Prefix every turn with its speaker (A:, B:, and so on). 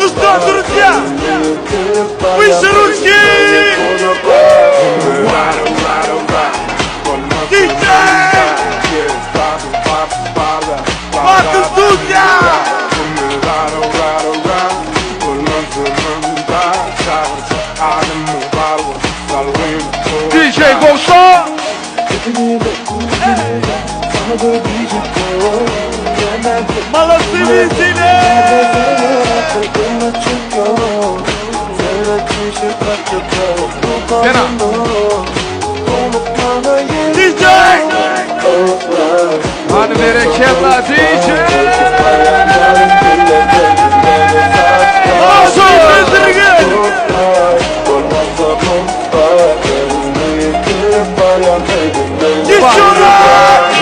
A: Ну что, друзья, выше ручки! DJ! Fucking Studio!
B: DJ Goşa!
A: Молодцы, веселье!
B: Sena.
A: DJ!
B: Hadi berekella DJ!
A: Молодцы, Bezirgen! Еще раз!